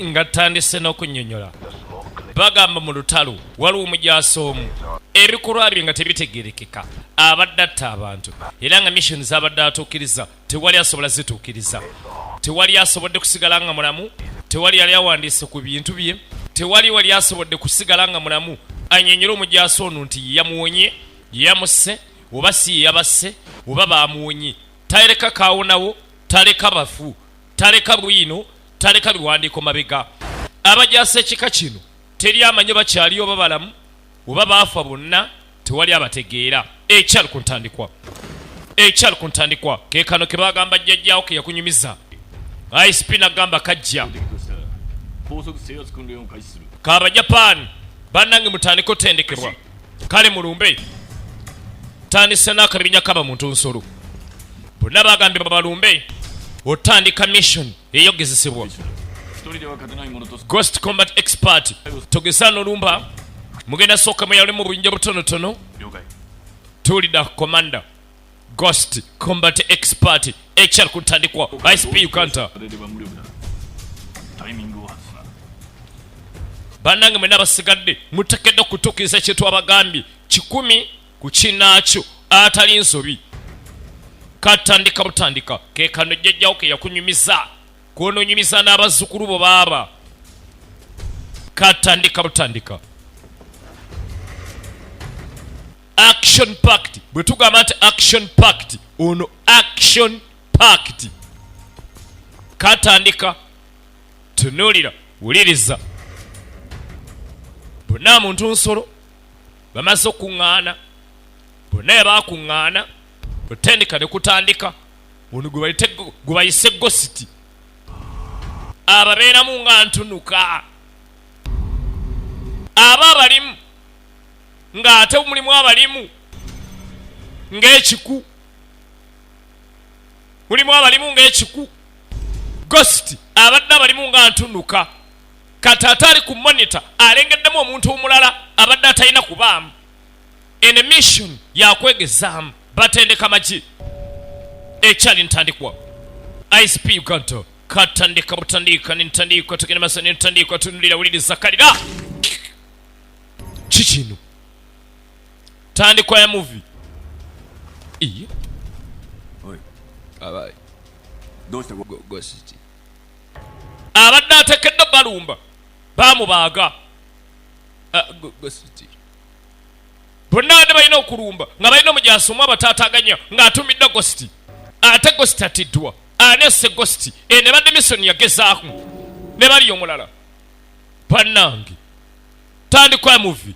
Nga tandise n'okunnyonnyola, bagamba mu lutalo waliwo omujaasi omu ebikolwa bye nga tebitegerekeka, abadde atta abantu, era nga mission z'abadde atuukiriza tewali asobola zituukiriza. Tewali asobodde kusigala nga mulamu, tewali yali awandiise ku bintu bye, tewali wali asobodde kusigala nga mulamu annyonnyole omujaasi ono nti yamuwonye, yamusse oba si ye yabasse oba baamuwonye. Taleka kaawonawo, taleka bafu, taleka bwino, taleka biwandiiko mabega. Abajaasi ekika kino teri amanyi bakyaliyo oba balamu oba baafa bonna, tewali abategeera. Ekyali ku ntandikwa, ekyali ku ntandikwa ke kano ke bagamba jjajjaawo ke yakunyumiza. ISP nagamba kajja k'Abajapaani, bannange mutandike otendekebwa, kale mulumbe. Tandise n'akabinja kaba muntu nsolo, bonna bagambibwa balumbe, otandika mission eyogezesebwa. Ghost combat expert, togeza nolumba, mugenda sooka muyawule mu buyinja butonotono. Tuulida commander Ghost combat expert ekyali ku ntandikwa. ISP Uganda, bannange mwena abasigadde mutekedde okutuukiriza kye twabagambye 100 ku kinaakyo atali nsobi. Katandika butandika ke kano jjajjawo ke yakunyumiza, kwononyumiza n'abazzukulu bo baaba. Katandika butandika action packed. Bwe tugamba nti action packed, ono action packed. Katandika, tunuulira, wuliriza, bonna muntu nsolo bamaze okuŋŋaana, bonna yabakuŋŋaana, otendeka ne kutandika. Ono gwe bayise Ghost ababeeramu nga ntunuka, aba abalimu ng'ate mulimu abalimu ng'ekiku, mulimu abalimu ng'ekiku. Ghost abadde abalimu nga ntunuka, kati ate ali ku monitor alengeddemu omuntu omulala abadde atalina kubaamu. Ene mission yakwegezaamu, batendeka magye. Ekyali ntandikwa. ISP Uganda, katandika butandika nentandikwa, tugenda maaso nentandikwa. Tunulira, wuliriza, kalira kikino, tandikwa ya movie. Iye. Abaye. Ghost. Abadde atekedde balumba bamubaaga. Ghost. Bonna badde balina okulumba nga balina omujaasi omu abataataganya ng'atumiddwa Ghost, ate Ghost atiddwa anesse Ghost. Eno ebadde mission yagezaako ne bali omulala. Bannange, tandikwa ya movie.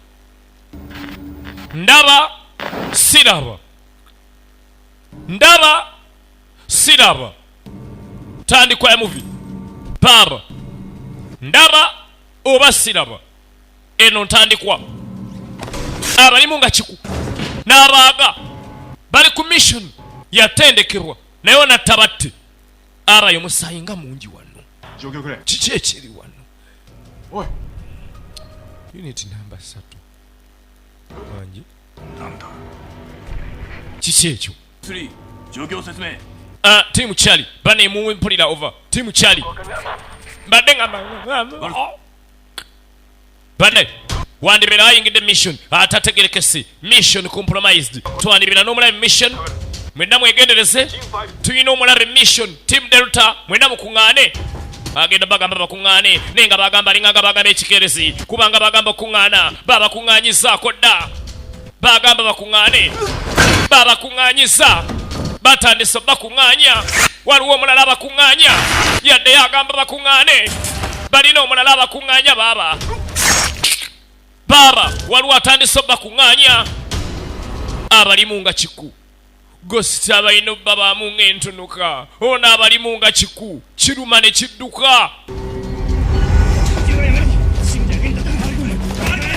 Ndaba siraba, ndaba siraba. Tandikwa ya movie baaba, ndaba oba siraba. Eno ntandikwa, abalimu nga kiku n'abaaga bali ku mission yatendekebwa, naye onatta batte abayo. Omusaayi nga mungi wano, kiki ekiri wano? Unit namba 3 wangi, kiki ekyo? Team Charlie, bane mumpulira? Over. Team Charlie, mbadde nga bane wandibeera ayingidde mission atategerekese, mission compromised. Twandibira n'omulabe mission. Mwenna mwegendereze, tulina omulabe mission. Team Delta, mwenna mukuŋŋaane. Agenda bagamba bakuŋŋaane, naye nga bagamba alinganga bagamba ekikerezi, kubanga bagamba okuŋŋaana babakuŋŋaanyizaako dda. Bagamba bakuŋŋaane, babakuŋŋaanyiza, batandise bakuŋŋaanya. Waliwo omulala abakuŋŋaanya, yadde yagamba bakuŋŋaane, balina omulala abakuŋŋaanya. Baaba baaba, waliwo atandise bakuŋŋaanya abalimu nga kiku. Ghost abalina obbabaamu ng'entunuka, ono abalimu nga kiku kiruma ne kidduka.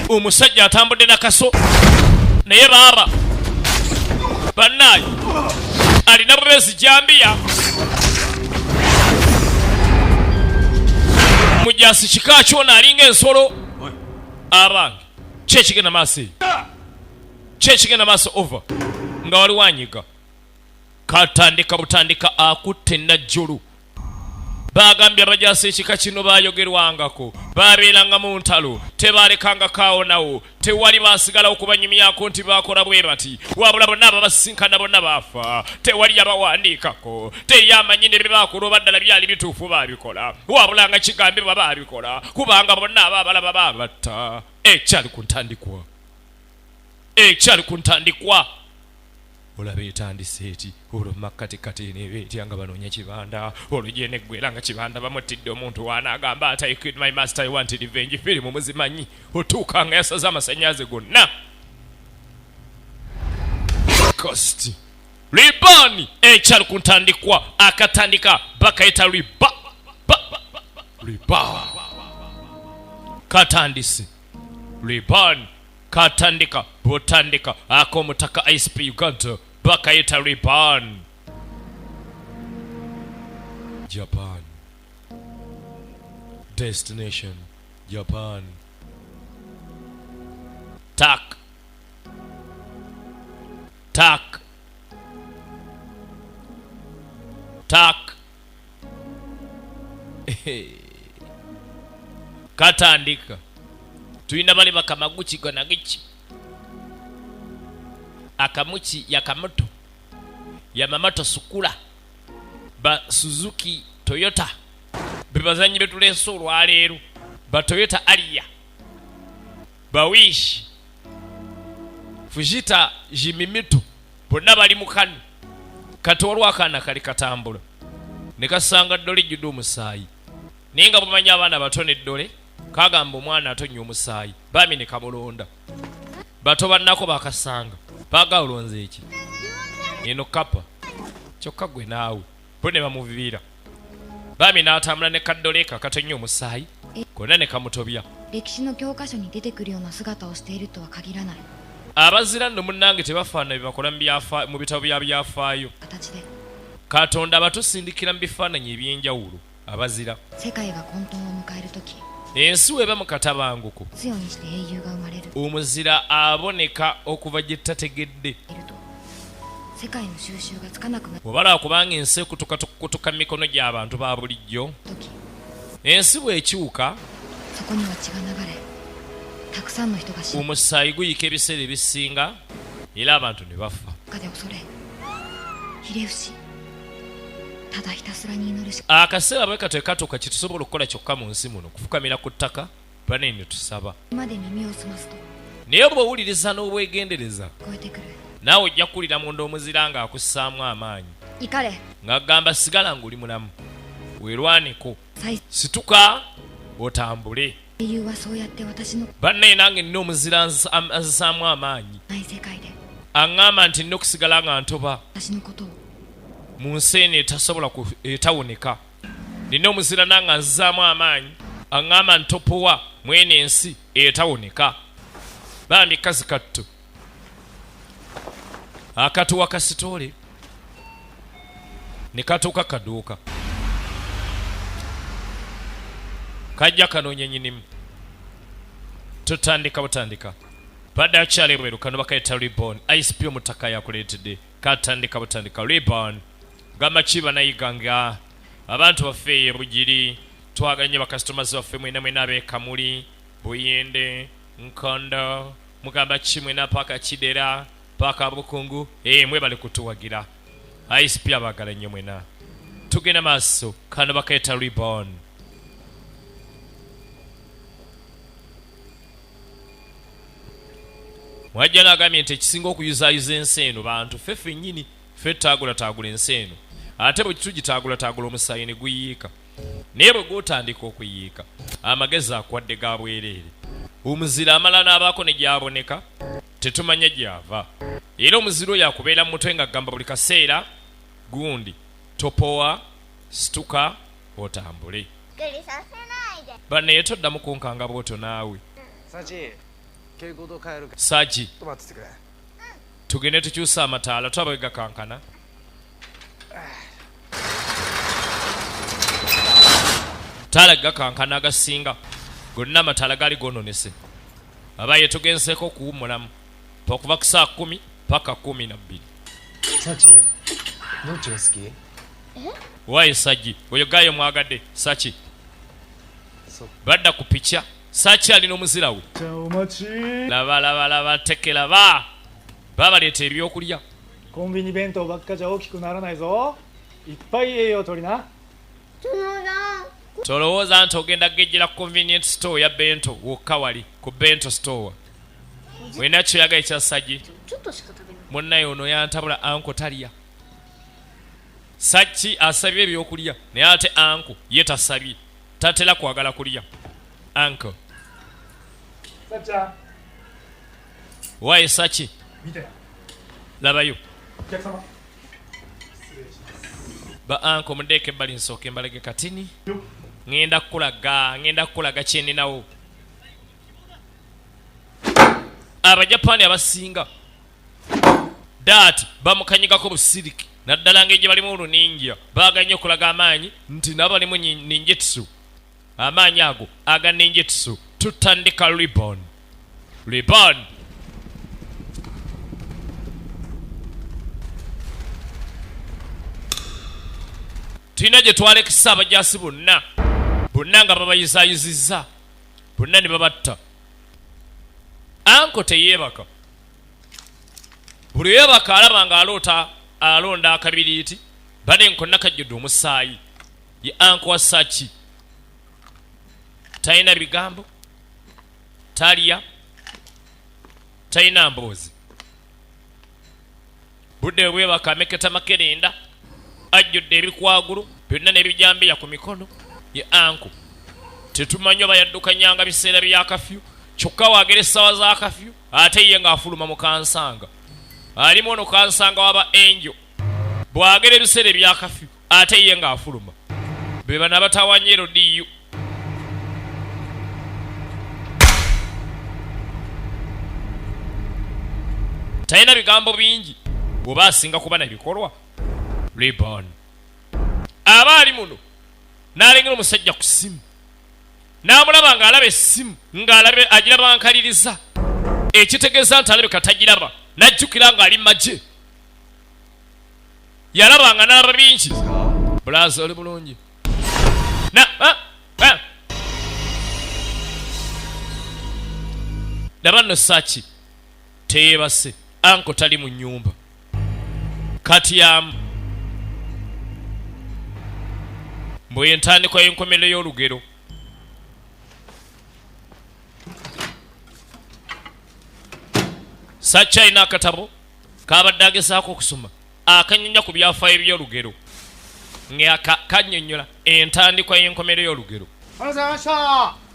Omusajja atambudde nakaso, naye baaba bannaayi alina bubeezi jambiya mujasi kika kyona alinga ensolo. Abange, ki ekigenda maaso eyo? Ki ekigenda maaso? Over. Nga waliwo anyiga, katandika butandika, akutte najjulu. Bagambye abajaasi ekika kino bayogerwangako, babeeranga mu ntalo, tebalekangako awo nawo, tewali basigalawo kubanyumyako nti bakola bwe bati, wabula bonna ababasinkana bonna baafa, tewali yabawandiikako, teri amanyi ne bye bakola oba ddala byali bituufu baabikola, wabula nga kigambibwa baabikola kubanga bonna aba abalaba babatta. Ekyali ku ntandikwa, ekyali ku ntandikwa olaba etandise eti, olwo makkati kati eneeba etya nga banoonya Kibanda, olwo gyeneggwera nga Kibanda bamuttidde omuntu wanaagamba ati I killed my master, I want revenge. Firimu muzimanyi, otuuka nga yasaze amasannyalaze gonna. Cost Reborn ekyali ku ntandikwa, akatandika bakayita riba ba, riba katandise Reborn katandika butandika ak'omutaka ICP Uganda bakayita Reborn. Japan destination Japan tak tak tak katandika tulina bali bakamaguki ganagiki akamuki yakamoto yamamato sukula ba Suzuki Toyota bebazanyi betuleese olwaleero, ba Toyota Alia, bawishi Fujita Jimimito bonna bali mu kano. Kati waliwo akaana kali katambula ne kasanga ddole ejjudde omusaayi, naye nga bumanyi abaana bato n'eddole kagamba omwana atonya omusaayi, bami ne kamulonda. Bato bannako bakasanga baga olonze eki eno kapa kyokka gwe naawe bo ne bamuviira. Bami n'atambula ne kaddole ke akatonya omusaayi konna ne kamutobya. 歴史の教科書に出てくるような姿をしているとは限らない。 Abazira nno munnange tebafaanana bye bakola mu bitabo bya byafaayo. 形で Katonda abatusindikira mu bifaananyi eby'enjawulo abazira. 世界が混沌を迎える時、 Ensi weba mu katabanguko, 強にして英雄が生まれる omuzira aboneka okuva gye tategedde. いると世界の収拾がつかなくなる Obalaba kubanga ensi ekutuka kutuka mu mikono gy'abantu ba bulijjo. 時、 Ensi bw'ekyuka, そこには血が流れ、たくさんの人が死ぬ omusaayi guyiika ebiseera ebisinga era abantu ne bafa. 中で恐れひれ伏しただひたすらに祈るしか Akaseera bwe katyo katuuka, kye tusobola okukola kyokka mu nsi muno kufukamira ku ttaka banene ne tusaba. まで耳を澄ますと Naye bw'owuliriza n'obwegendereza, 聞こえてくる。 naawe ojja kuwulira munda omuzira ng'akussaamu amaanyi, 怒れ ng'agamba sigala ng'oli mulamu, weerwaneko, 最 situka otambule. 英雄はそうやって私の Bannaye nange nina omuzira anzisaamu amaanyi, ない世界で aŋŋamba nti nina okusigala nga ntoba 私のことを mu nsi eno etasobola etawoneka. Nina omuzira nange anzizaamu amaanyi, aŋŋamba ntopowa mwene ensi etawoneka. Bambi kazi kattu akatuwa kasitoole ne katuuka kaduuka kajja kanoonya nyinimu. Tutandika butandika badde akyali ebweru. Kano bakayita Reborn, ICP omutaka yakuleetedde. Katandika butandika Reborn. Gamba ki banayiga nga abantu baffe eyo Bugiri, twagala nnyo bakasitomazi baffe mwena mwena ab'ekamuli, Buyende, Nkondo, mugamba ki mwena paka Kidera paka Bukungu, mwebale kutuwagira. ICP abaagala nnyo mwena. Tugenda maaso, kano bakayita Reborn. Mwajja n'agambye nti ekisinga okuyuzaayuza ensi eno bantu ffe ffennyini, ffe tutaagulataagula ensi eno, ate bwe tugitaagulataagula omusaayi ne guyiika, naye bwe gutandika okuyiika amagezi akwadde ga bwereere. Omuzira amala n'abaako ne gyaboneka tetumanya gy'ava, era omuzira oyo akubeera mu mutwe ng'agamba buli kaseera gundi topowa, situka otambule. びっくりさせないで。 Bannaye toddamu kunkanga bwotyo naawe. サチ蛍光灯変えるから Sagi, ちょっと待っててくれ。 Tugende tukyuse amataala twaba gakankana. Taala gakankana agasinga gonna amataala gaali gononese. Abaye tugenzeeko okuwummulamu okuva ku saa 10 paka 12. サチどっちが好き？ Wayi Sagi, oyo gayo mwagadde Saki. Badda ku picha. Saki alina omuzira we. Laba laba laba teke laba. Babaleeta ebyokulya. コンビニ弁当ばっかじゃ大きくならないぞ。いっぱい栄養取りな。 Tolowooza nti ogenda kugejjera ku convenient store ya bento wokka wali ku bento store. Wena kyoyaga ekya Sagi. Munnaye ono yantabula anko talya. Saki asabye ebyokulya naye ate anko ye tasabye. Tatera kwagala kulya. Anko. さっちゃん。 Wayi Saki. 見て。 Labayo. お客様。 Ba anko mundeeke ebbali nsooke mbalege katini. Ngenda kukulaga kyeninawo. Abajapani abasinga daati bamukanyigako busiriki naddala ng'egye balimu oluninja baaganye okulaga amaanyi nti nabo balimu ninjitsu. Amaanyi ago aga ninjitsu tutandika ribbon. Ribbon. Tulina gye twalekesa abajaasi bonna bonna nga babayizaayizizza bonna ne babatta. Anko teyeebaka. Buli yeebaka alaba ng'aloota alonda akabiriiti bane nkonna kajjudde omusaayi. Ye anko wa Saki talina bigambo, talya, talina mboozi. Budde bwebaka ameketa makerenda ajjudde ebikwagulu byonna n'ebijambiya ku mikono. Ye anko tetumanyi oba yaddukanyanga biseera bya kafyu, kyokka waagera essaawa za kafyu ate ye ng'afuluma mu kansanga. Alimu ono kansanga waba enjo bw'agera ebiseera ebya kafyu ate ye ng'afuluma. Be bano abatawanya erodiyo. Talina bigambo bingi bw'oba asinga kuba na bikolwa. Ribbon. Aba ali muno n'alengera omusajja ku ssimu n'amulaba ng'alaba essimu ng'alabe agiraba nkaliriza ekitegeeza nti alabika tagiraba n'ajjukira ng'ali magye. Yalaba nga n'alaba bingi. Bulaza oli bulungi. Laba nno Saki teyeebase, anko tali mu nnyumba. Kati yamu mbwe entandikwa y'enkomerero y'olugero. Saki alina akatabo kabadde agezaako okusoma akannyonnyola ku byafaayo by'olugero nga kannyonnyola entandikwa y'enkomerero y'olugero.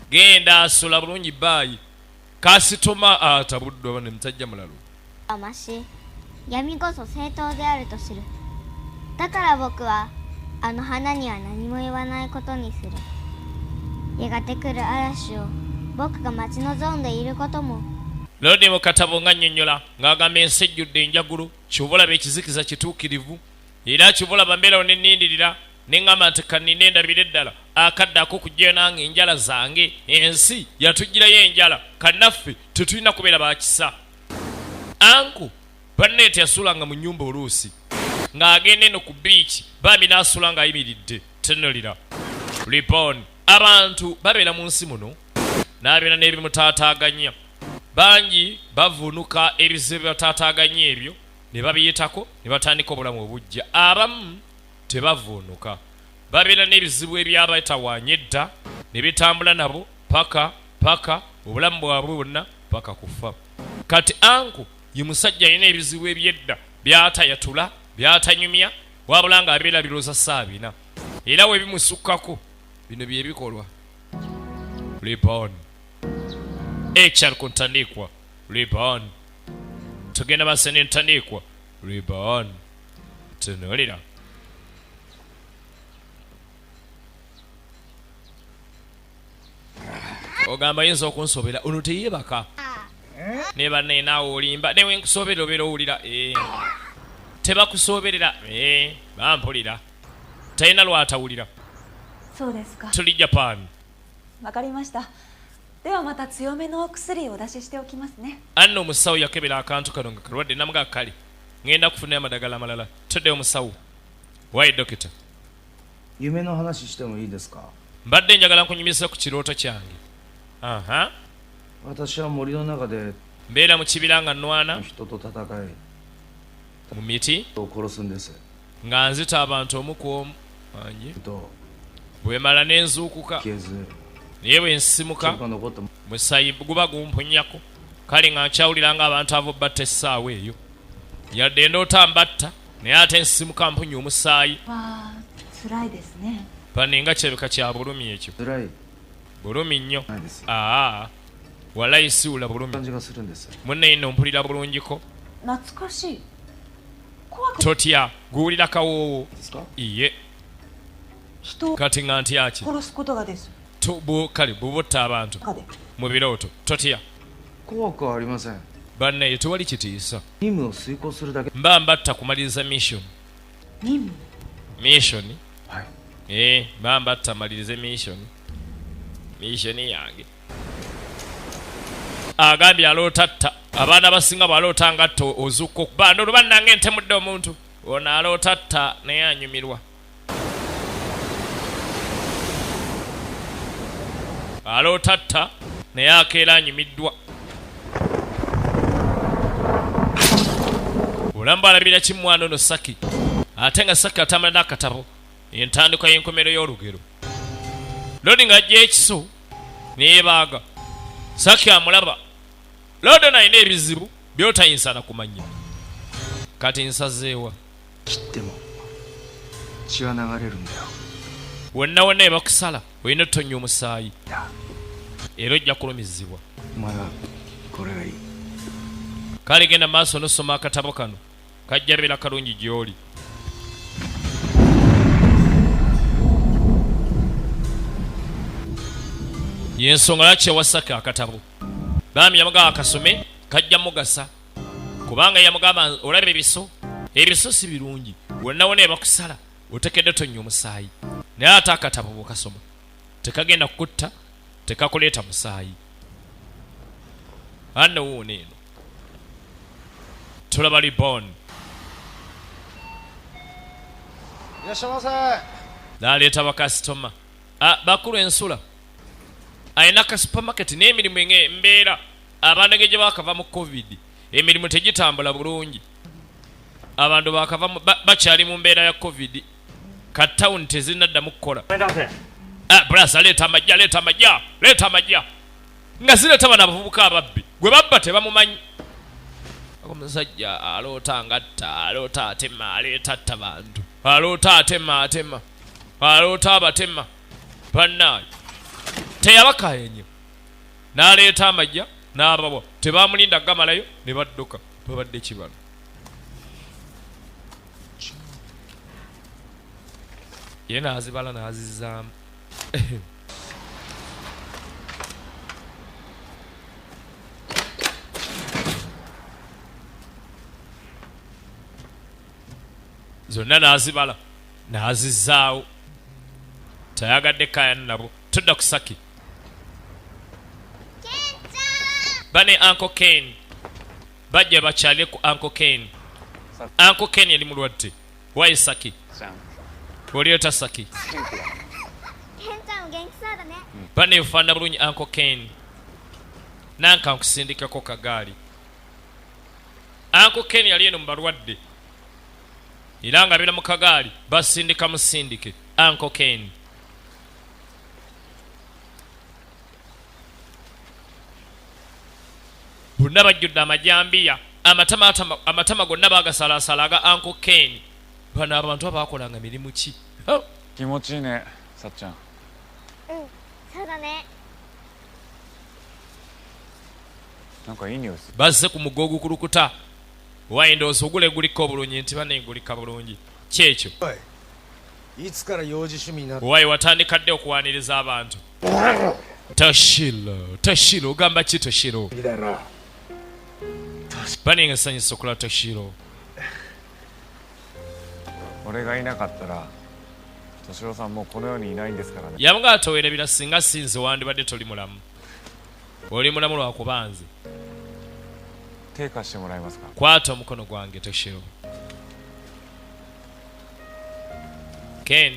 Genda asula bulungi baayi. Kasitoma atabuddwa bano musajja mulalo. 闇こそ正当であると知る。だから僕はあの花には何も言わないことにする。やがて来る嵐を僕が待ち望んでいることも。 Lodi mu katabo ng'annyonnyola ng'agamba ensi ejjudde enjagulu ky'oba olaba ekizikiza kituukirivu era ky'oba olaba mbeerawo ne nnindirira ne ŋŋamba nti kannine endabire eddala akadde ak'okuggyayo nange enjala zange. Ensi yatuggyirayo enjala kannaffe tetulina kubeera ba kisa. Anko banne teyasulanga mu nnyumba oluusi ng'agenda eno ku biiki bambi n'asula ng'ayimiridde tenolira. Ribbon. Abantu babeera mu nsi muno n'abeera n'ebimutaataaganya. Bangi bavuunuka ebizibu byataataaganya ebyo ne babiyitako ne batandika obulamu obuggya. Abamu tebavuunuka babeera n'ebizibu ebyabatawaanya edda ne bitambula nabo paka paka obulamu bwabwe bwonna paka kufa. Kati anko ye musajja alina ebizibu ebyedda byatayatula byatanyumya wabula ng'abeera birowooza saabina era we bimusukkako bino bye bikolwa. Ribbon. HR ku ntandikwa. Ribbon. Tugenda maaso n'entandikwa. Ribbon. Tunuulira. Ogamba ayinza okunsobera ono teyeebaka. Ne banne naawe olimba ne wenkusoberera obeera owulira. Tebakusoberera bampulira. Talina lwatawulira. そうですか。 Tuli Japan. わかりました。ではまた強めのお薬をお出ししておきますね。 Anna omusawo yakebera akantu kano nga kalwadde namuga kale ngenda kufunayo amadagala amalala. Tuddeyo omusawo. Wayi dokita. 夢の話してもいいですか？ Mbadde njagala nkunyumiza ku kirooto kyange. Aha. 私は森の中で Mbeera mu kibira nga nnwana 人と戦い mu miti を殺すんです。 nga nzita abantu omu ku omu. Angi. と Bwe mala ne nzuukuka 消えず naye bwe nsimuka が残った musayi guba gumpunyako, kale nga nkyawulira ng'abantu abo batta essaawa eyo, yadde ndoota mbatta, naye ate nsimuka mpunya omusaayi. は辛いですね。 Banenga kirabika kya bulumi ekyo. 辛い Bulumi nnyo. ないです。 Aa, walayi siwula bulumi. 感じがするんです。 Munne nno mpulira bulungiko. 懐かしい。怖く Totya, guwulira kawoowo. ですか？ Iye. 人を Kati nga ntya ki? 殺すことがです。 Kale bw'oba abantu 中で mu birooto totya. 怖くはありません。 Bannaye tewali kitiisa. 任務を遂行するだけ。 Mba mbatta kumaliriza mission. 任務？ Mission. はい。 Eh, mba mbatta malirize mission, mission yange. Agambye aloota atta abaana abasinga, bw'aloota nga atta ozuuka okuba ndolo bannange entemudde omuntu ono aloota atta naye anyumirwa, aloota atta naye akeera anyumiddwa. Obulamu bwalabira ki mwana ono Saki, ate nga Saki atambula n'akatabo entandikwa y'enkomero y'olugero. Lodi ng'ajja ekiso neyeebaaga, Saki amulaba. Lodi ono alina ebizibu by'otayinza na kumanya. Kati nsazeewa? 切っても血は流れるんだよ。 Wonna wonna ebakusala olina otonya omusaayi だ era ojja kulumizibwa. お前はこれがいい。 Kale genda maaso n'osoma akatabo kano, kajja beera kalungi gy'oli. Yensonga lwaki ewasaka akatabo. Bambi yamugamba akasome, kajja mugasa, kubanga yamugamba olaba ebiso, ebiso si birungi, wonna wonna ebakusala otekedde tonya omusaayi, naye ate akatabo bwokasoma tekagenda kukutta, tekakuleeta musaayi. Anno wuuno eno tulaba Libon. いらっしゃいませ。 N'aleeta bakasitoma. Ah, bakulu ensula alina ka supermarket n'emirimu enge embeera abantu gye bakava mu COVID, emirimu tegitambula bulungi, abantu bakava bakyali mu mbeera ya COVID, ka tawuni tezinaddamu kukola. Ah, brasa leeta amajja, leeta amajja, leeta amajja, nga zireeta bano abavubuka ababbi gwe babba tebamumanyi. Omusajja aloota ngatta, aloota atema, aleeta atta bantu, aloota atema, atema, aloota abatema. Bannaayo teyabakayenye n'aleeta amajja n'abawa, tebamulinda gamalayo ne badduka. Babadde kibano ye n'azibala n'azizzaamu. Zonna n'azibala n'azizzaawo, tayagadde kayana nabo. Tudda ku Saki bane Uncle Ken bajja bakyale ku Uncle Ken. Uncle Ken yali mulwadde. Wayi Saki, oliota Saki? ケンちゃんも元気そうだね。 Bane ofaanana bulungi Uncle Ken, nanka nkusindikako kagaali. Uncle Ken yali eno mu balwadde era nga abeera mu kagaali, basindika musindike Uncle Ken. Bonna bajjudde amajambiya, amatama gonna bagasalaasala aga Uncle Ken. Bano abantu abakolanga mirimu ki? Oh! 気持ちいいねさっちゃん。 うん、そうだね。 なんかいい匂いする。 Bazze ku mugga ogukulukuta. Wayi ndowooza ogule guliko obulungi nti banengulika bulungi kyekyo. いつから幼児趣味になっ Wayi watandika dde okuwaniriza abantu? Toshiro, Toshiro, ogamba ki Toshiro? だろ。 Banenga nsanyusa okulaba Toshiro. 俺がいなかったら敏郎さんもうこの世にいないんですからね。 Yamugamba towerabira, singa sinze wandibadde toli mulamu, oli mulamu lwakuba nze. 手貸してもらえますか？ Kwata omukono gwange Toshiro. Ken.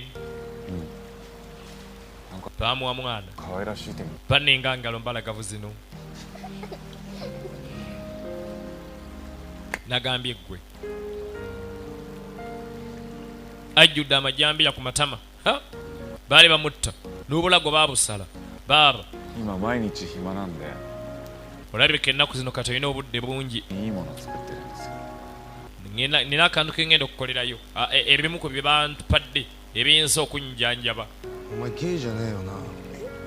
Bamuwa mwana. 可愛らしい点 Banenga ngalo mbalagavu zino. Nagambye ggwe ajjudde amajambiya ku matama. Ha? Baali bamutta n'obulago baabusala baaba. 今毎日暇なんで Olabika ennaku zino kati olina obudde bungi. いいもの作ってるんですよ Nina akantu ke ngenda okukolerayo. Ebimu ku bye bampadde ebiyinza okunjanjaba. お前ゲイじゃねえよな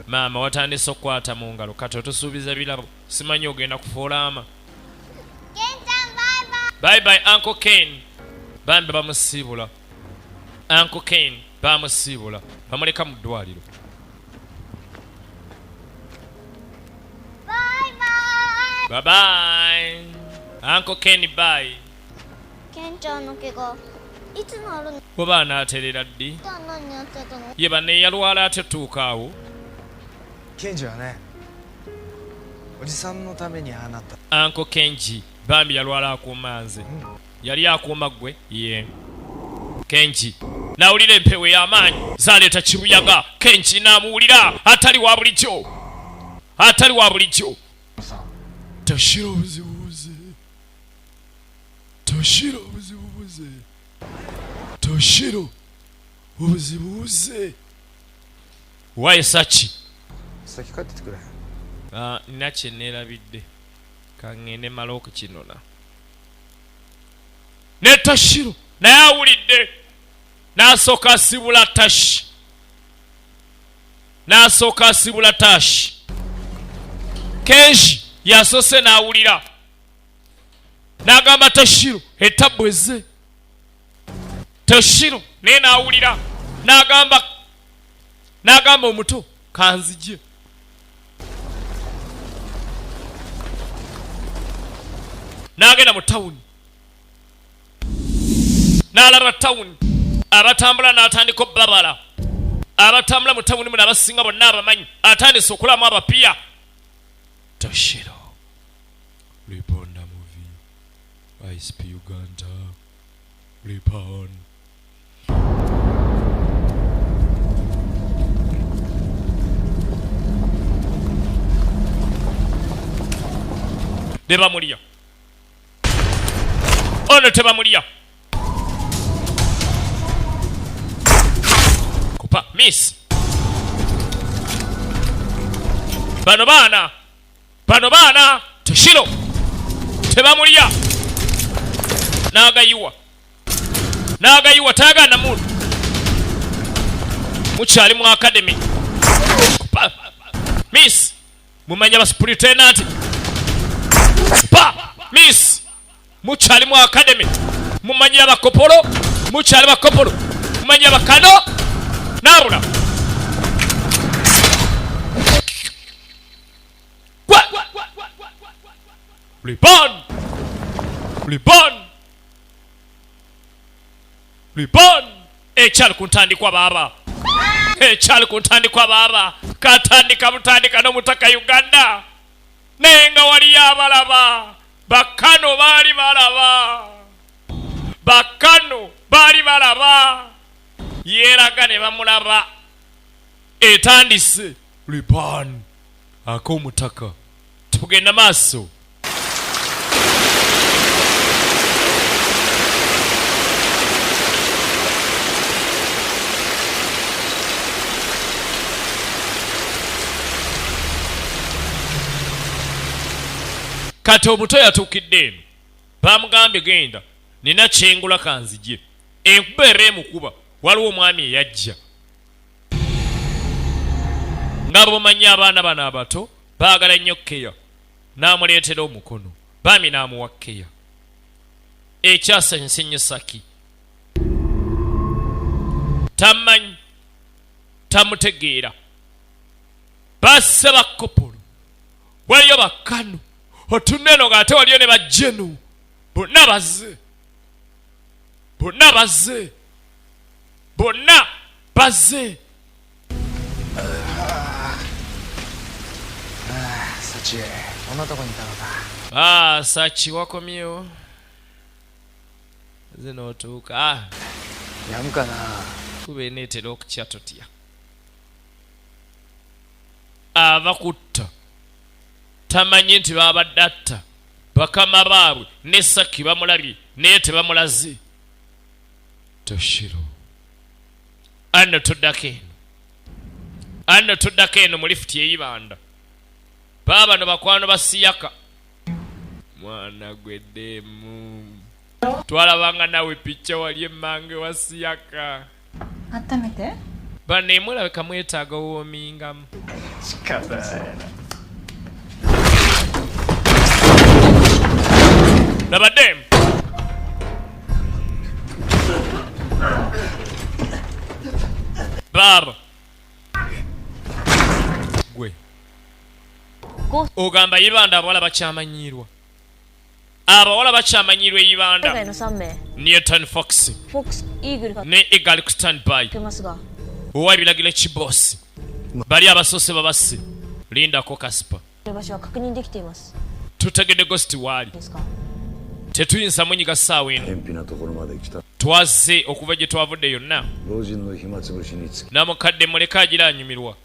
Maama watandise okukwata mu ngalo kati otusuubiza birabo simanyi ogenda kufuula. ケンちゃんバイバイ Bye bye, Uncle Ken. Bambi bamusiibula. Uncle Ken bamusiibula, bamuleka mu ddwaliro. バイバイ Bye bye, Uncle Ken, bye. ケンちゃんの怪我いつ治るの Oba anaaterera ddi? 何やってたの Ye banne yalwala ate tuuka awo. ケンジはねおじさんのためにああなった Uncle Kenji bambi yalwala akuuma nze. Yali akuuma ggwe? Ye Kenji nawulira empewo ey'amaanyi zaleeta kibuyaga. Kenji n'amuwulira atali wa bulijjo, atali wa bulijjo. Toshiro obuzibu buze, Toshiro obuzibu buze, Toshiro obuzibu buze. Waye Saki. 先帰っててくれ Ah, nina kye neerabidde, kaŋŋende mala okukinona. Ne Tashiro naye awulidde n'asooka asibula Tashi, n'asooka asibula Tashi. Kenji yasoose n'awulira n'agamba Tashiro etabbu ezze. Tashiro naye n'awulira n'agamba omuto kanzije. N'agenda mu tawuni n'alaba tawuni abatambula n'atandika obbabala. Abatambula mu tawuni muno abasinga bonna abamanyi atandise okulamu abapiya. Toshiro Liponda movie ISP Uganda Lipon. Tebamulya ono, tebamulya kupa miss. Bano baana, bano baana. Toshiro tebamulya n'agayiwa, n'agayiwa tayagala namuntu. Mukyali mu academy. Kupa miss. Mumanya basupulitenanti pa miss. Mukyali mu academy, mumanyi abakopolo, mukyali bakopolo, mumanyi abakano. Nabula Kwa! Reborn! Reborn! Reborn! Ekyali ku ntandikwa baaba, ekyali ku ntandikwa baaba, katandika butandika n'omutaka Uganda naye nga waliyo abalaba. Bakano baali balaba, bakano baali balaba, yeeraga ne bamulaba. Etandise Reborn ak'omutaka. Tugenda maaso. Kati omuto yatuukidde eno bamugambye genda nina kyengula kanzije. Enkuba era emukuba. Waliwo omwami eyajja nga bwomanyi abaana bano abato baagala nnyo keya, n'amuleetera omukono baami n'amuwa keya. Ekyasanyusa ennyo Saki tamanyi, tamutegeera. Basse bakopolo, waliyo bakano otuneno ng'ate waliyo ne bajjeno, bonna bazze, bonna bazze, bonna bazze. 幸こんなとこにいたのか Ah, Saki wakomyewo zino otuuka. Ah, やむかな kuba eneetera okukya totya. Ava kutta tamanyi nti babadde atta bakama baabwe ne Saki bamulabye naye tebamulaze. Toshiro anno tuddako eno, anno tuddako eno mu lifuti eyibanda. Baabano bakwano ba Siyaka. Mwana gweddemu twalabanga nawe picca wali emmange wa Siyaka. 温めて。 Banne mulabika mwetaaga woomingamu. Labadde baaba gwe ogamba Ibanda abawala bakyamanyiirwa, abawala bakyamanyiirwa 海 Ibanda. 外の3名 Newton Fox フォックスイーグルが ne Eagle ku standby 受けますが owa ebiragiro kibosi bali abasoose babasse. Lindako Kaspa. いる場所は確認できています。 Tutegedde Ghost waali. ですか。 Tetuyinza munyiga ssaawa eno. 偏僻なところまで来た Twazze okuva gye twavudde yonna. 老人の暇つぶしにつき Namukadde muleke agira anyumirwa.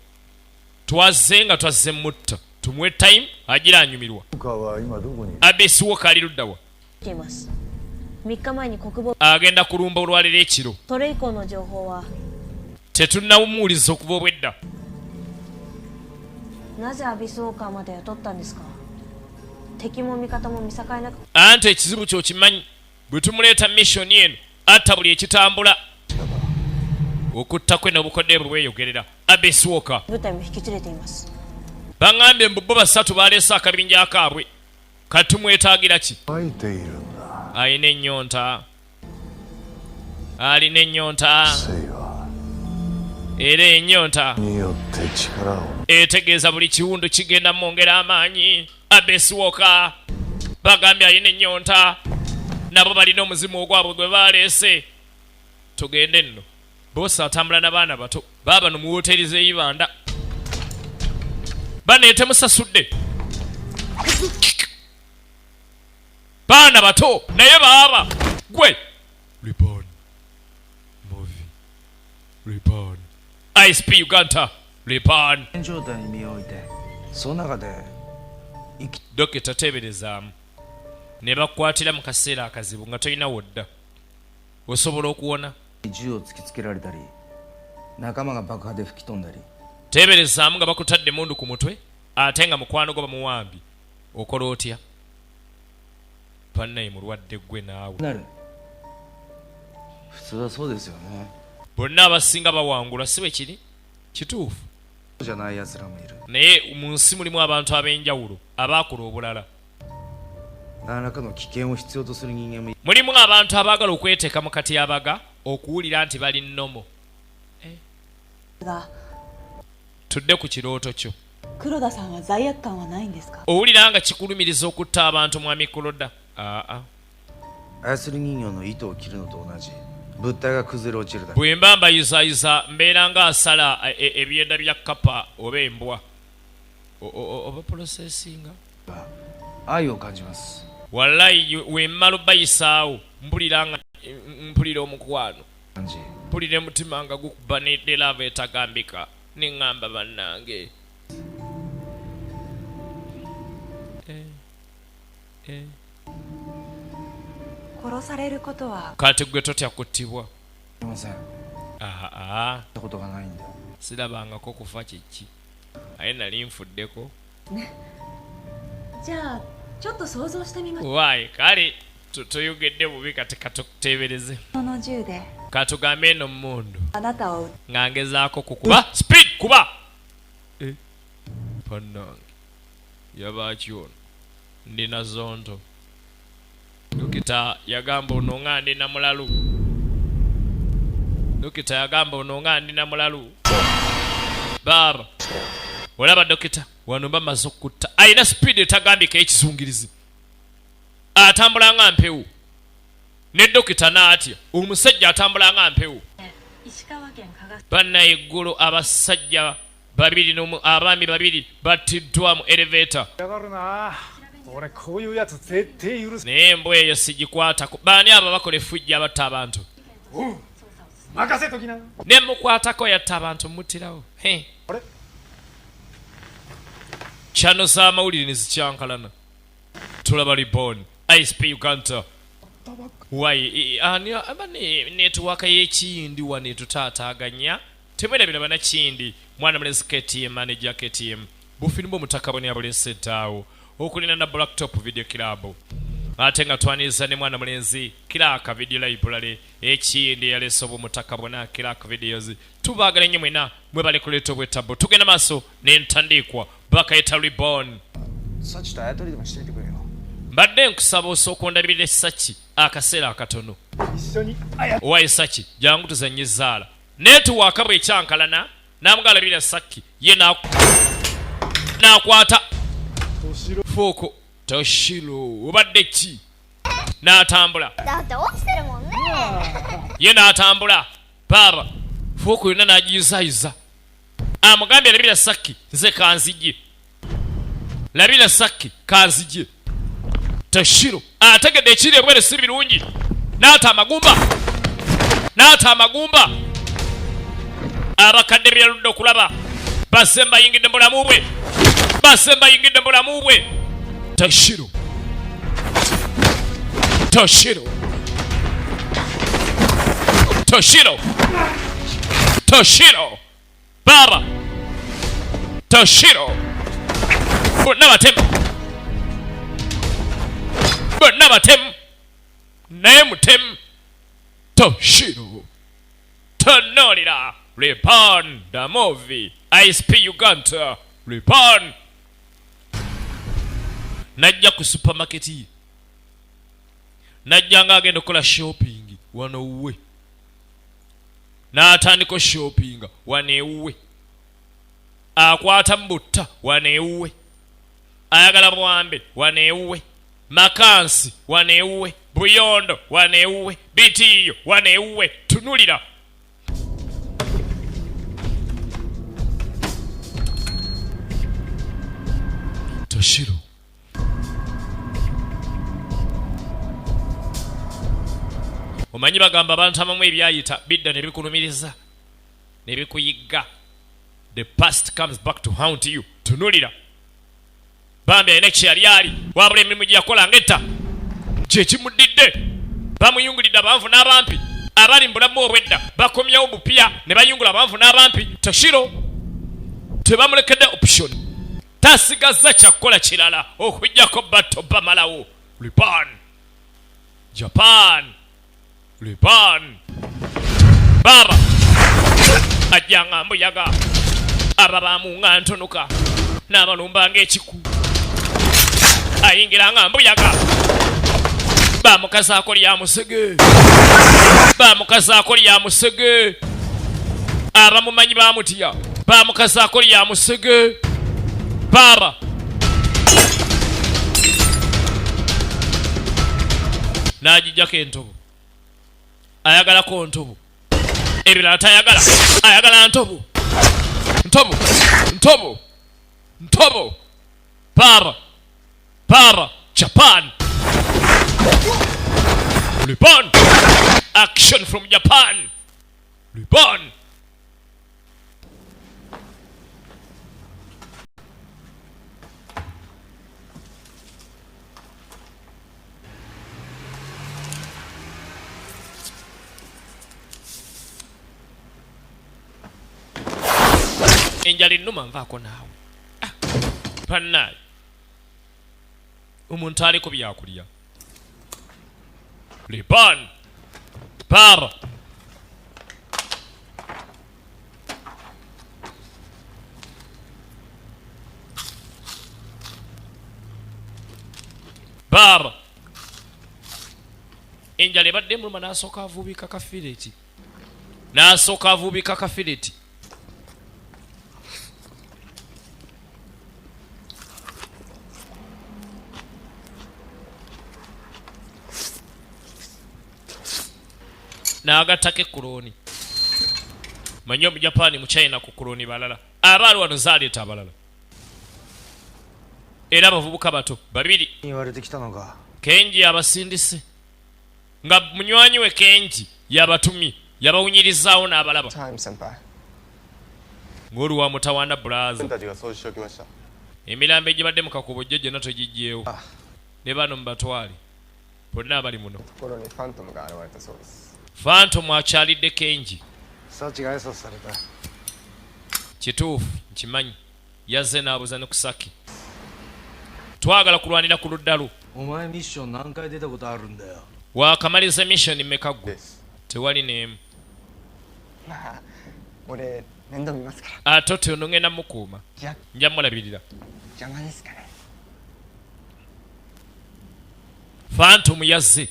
Twazze nga twazze mutta, tumuwe time agira anyumirwa. カは今どこに Abesi woka ali luddawa? ています。3日前に国防 Agenda kulumba olwaleero ekiro. それ以降の情報は Tetunnawumuwuliza okuva obwedda. なぜアビスウォーカーまで雇ったんですか。敵も味方も見境なく Anti ekizibu kyokimanyi, bwe tumuleeta mission eno atta buli ekitambula. Okutta kwe n'obukodde bwe bweyogerera. Abesi woka 部隊も引き連れています。 Baŋŋambye mbu bo basatu baleese akabinja akaabwe. Katumwetaagira ki? 書いているんだ Alina ennyonta, alina ennyonta. 生は Era ennyonta によって力を etegeeza buli kiwundu kigenda mwongera amaanyi. Abesiwoka bagambye alina ennyonta, nabo balina omuzimu ogwabwe gwe baleese. Tugende nno. Boosi atambula n'abaana bato baabano mu woteeri z'eibanda bane temusasudde baana bato naye baaba gwe. Reborn movie, Reborn ISP Uganda, Reborn. 状態に身を置いてその中で Dokita, teeberezaamu ne bakukwatira mu kaseera akazibu nga tolina wodda osobola okuwona. 銃を突きつけられたり仲間が爆破で吹き飛んだり Teeberezaamu nga bakutadde mundu ku mutwe ate nga mukwano gwo bamuwambi, okola otya? Bannaye mulwadde ggwe naawe. なる普通はそうですよね。 Bonna abasinga bawangula, si bwe kiri? Kituufu. そうじゃない奴らもいる。 Naye mu nsi mulimu abantu ab'enjawulo abaakola obulala. 何らかの危険を必要とする人間もい Mulimu abantu abaagala okweteeka mu katyabaga okuwulira nti bali nnomo. が Tudde ku kirooto kyo. 黒田さんは罪悪感はないんですか。 Owulira nga kikulumiriza okutta abantu, mwami Kuloda? Aa. 操り人形の糸を切るのと同じ物体が崩れ落ちるだけ。 Bwe mba mbayuzayuza mbeera nga asala ebyenda bya kapa oba embwa oba processinga. 愛を感じます。 Wallayi wemmala obayisaawo mpulira nga mpulira omukwano. 感じ Mpulira omutima nga gukuba ne love etagambika neŋŋamba bannange. Eh, eh. 殺されることは Kati gwe totya kuttibwa? りません。 Aa. たことがないんで。 Sirabangako kufa kiki aye nali nfuddeko. じゃあちょっと想像してみまし Waayi kale toyogedde bubi. Kati katukuteebereze. ょうの銃で Katugambe eno mundu あなたを nga ngezaako kukuba speed kuba. Eh, bannange yabaki ono ndina zonto. Dokita yagamba ono nga ndina mulalu. Dokita yagamba ono nga ndina mulalu. Baaba olaba dokita wano bamaze okutta alina speed etagambika ekizungirizi atambula nga mpewo ne dokita n'atya omusajja atambula nga mpewo. 石川県加賀 Bannaye eggulo abasajja babiri abaami babiri battiddwa mu elevator. やがるな俺こういうやつ絶対許す Naye embwa eyo sigikwatako. Baani abo bakola effujjo abatta abantu? 任せときな。 Ne mukwatako yatta abantu muttirawo. He. あれ Channel z'amawulire ne zikyankalana. Tulaba Reborn, ISP Uganda. Why ani aba ne network y'ekiyindi wano etutaataaganya. Temwerabira banakiyindi mwana mulenzi KTM manager KTM. Bufirimu bw'omutaka bwe yabuleeseddaawo okulina na Black Top Video Club. Ate nga twaniriza ne mwana mulenzi Clark Video Library ekiyindi yaleese obw'omutaka bwona Clark Videos. Tubaagala nnyo mwena mwebale kuleeta obwetabo. Tugenda maaso n'entandikwa bakayita Reborn. サチとあやとりでもしといてくれよ。 Mbadde nkusaba osooka ondabirire Saki akaseera akatono. 一緒にあや Owaye Saki jangu tuzannye zaala. Netiwaaka bw'ekyankalana n'amugalabira Saki ye n'akwata fuuko Toshiro obadde ki n'atambula だって落ちてるもんね。 ye n'atambula baaba fuuko yonna n'agiyuzayuza amugambye labira Saki nze kanzijye labira Saki kanzijye. Toshiro ategedde ekiri ebweru si birungi n'ata amagumba n'ata amagumba abakadde byaludde okulaba basemba ayingidde mu bulamu bwe basemba ayingidde mu bulamu bwe. Toshiro Toshiro Toshiro Toshiro baba Toshiro bonna batemu bonna batemu naye mutemu. Toshiro tonolera Reborn the movie ISP Uganda Reborn. Najja ku supermarket ye najja nga agenda okukola shopping wano wuwe n'atandika shoppinga wano ewuwe akwata mu butta wano ewuwe ayagala bwambe wano ewuwe makansi wano ewuwe buyondo wano ewuwe bitiiyo wano ewuwe tunulira. Toshiro omanyi bagamba abantu abamu ebyayita bidda ne bikulumiriza ne bikuyigga. The past comes back to haunt you. Tunulira bambi alina kye yali ali wabula emirimu gye yakola ng'etta kye kimuddidde. Bamuyungulidde abanvu n'abampi abali mu bulamu obwedda bakomyewo bupya ne bayungula abanvu n'abampi. Toshiro tebamulekedde option tasigazza kyakukola kirala okuggyako batto bamalawo. Reborn Japan Reborn baba ajja nga mbuyaga aba bamunga ntonoka n'abalumba ng'ekiku ayingira nga mbuyaga bamukazaako lya musege bamukazaako lya musege abamumanyi bamutya bamukazaako lya musege baba n'agijjako entobo ayagalako ntobo ebirala tayagala ayagala ntobo ntobo ntobo ntobo baba baba Japan Reborn action from Japan Reborn. Enjala ennuma nvaako naawe bannaaye omuntu aliko byakulya. Reborn baba baba enjala ebadde emuluma n'asooka avuubika kafireti n'asooka avuubika kafireti. N'agattako ekkulooni manyi Omujapaani mu China ku kkulooni balala abaali wano zaaleeta abalala era abavubuka bato babiri. 言われてきたのか。 Kenji abasindise nga munywanyi we Kenji yabatumye yabawunyirizaawo n'abalaba タイム先輩。 ng'oli wa mutawaana brother. たちが掃除しておきました。Emirambo egibadde mu kakubo jjo gyonna togiggyeewo, ne bano mubatwale bonna abali muno. ところにファントムが現れたそうです。 Phantom akyalidde Kenji. サチが挨拶された。 Kituufu, nkimanyi yazze n'abuuza ne ku Saki. Twagala kulwanira ku ludda lwo. お前ミッション何回出たことあるんだよ。 Waakamaliza mission mmeka ggwe? Tewali n'emu. まあ俺面倒見ますから。 Ate oti ono ngenda mukuuma, nja mulabirira. 邪魔ですかね。 Phantom yazze.